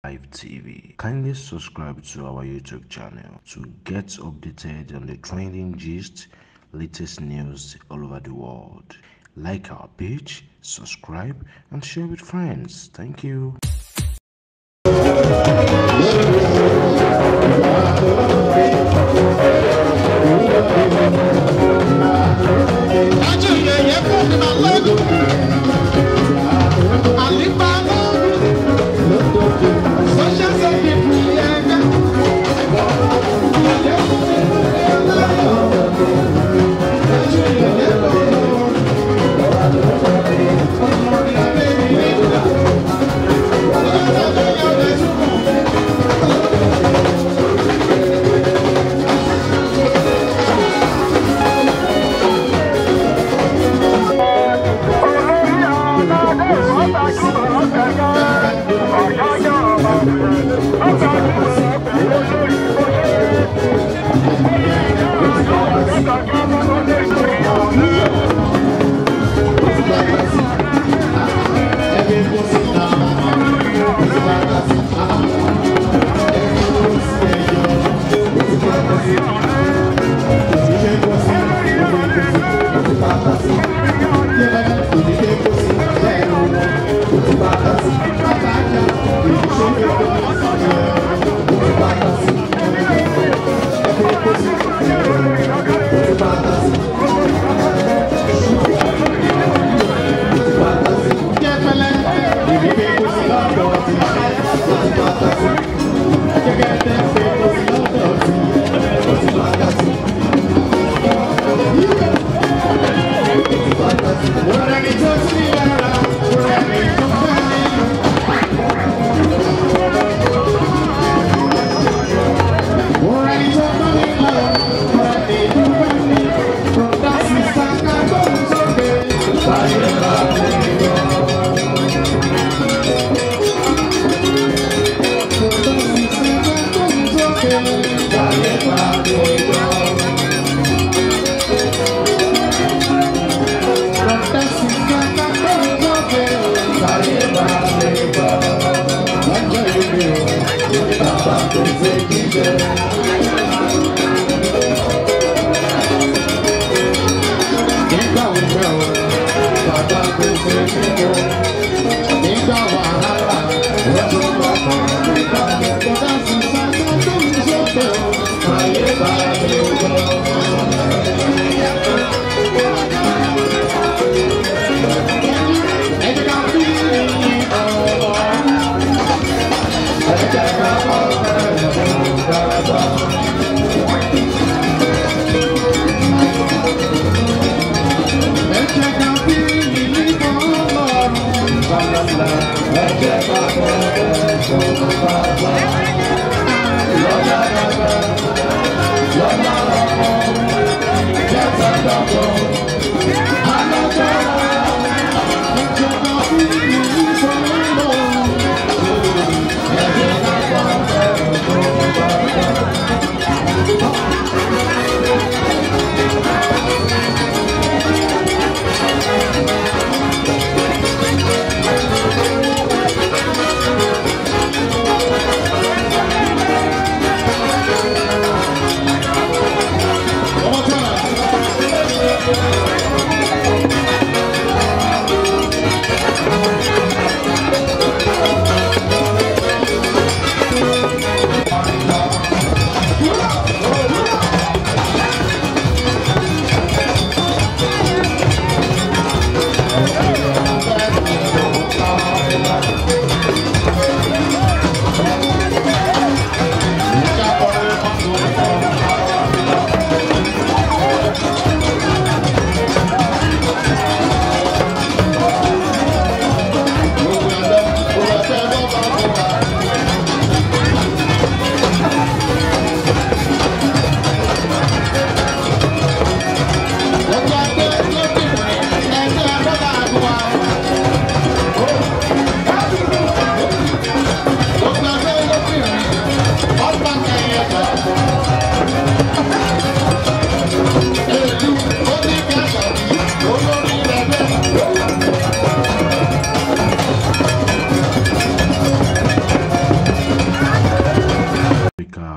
Live TV. Kindly subscribe to our YouTube channel to get updated on the trending gist, latest news all over the world. Like our page, subscribe, and share with friends. Thank you.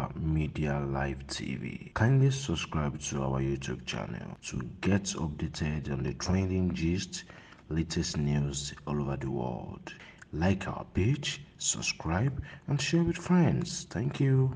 Yoruba Media Live TV. Kindly subscribe to our YouTube channel to get updated on the trending gist, latest news all over the world. Like our page, subscribe, and share with friends. Thank you.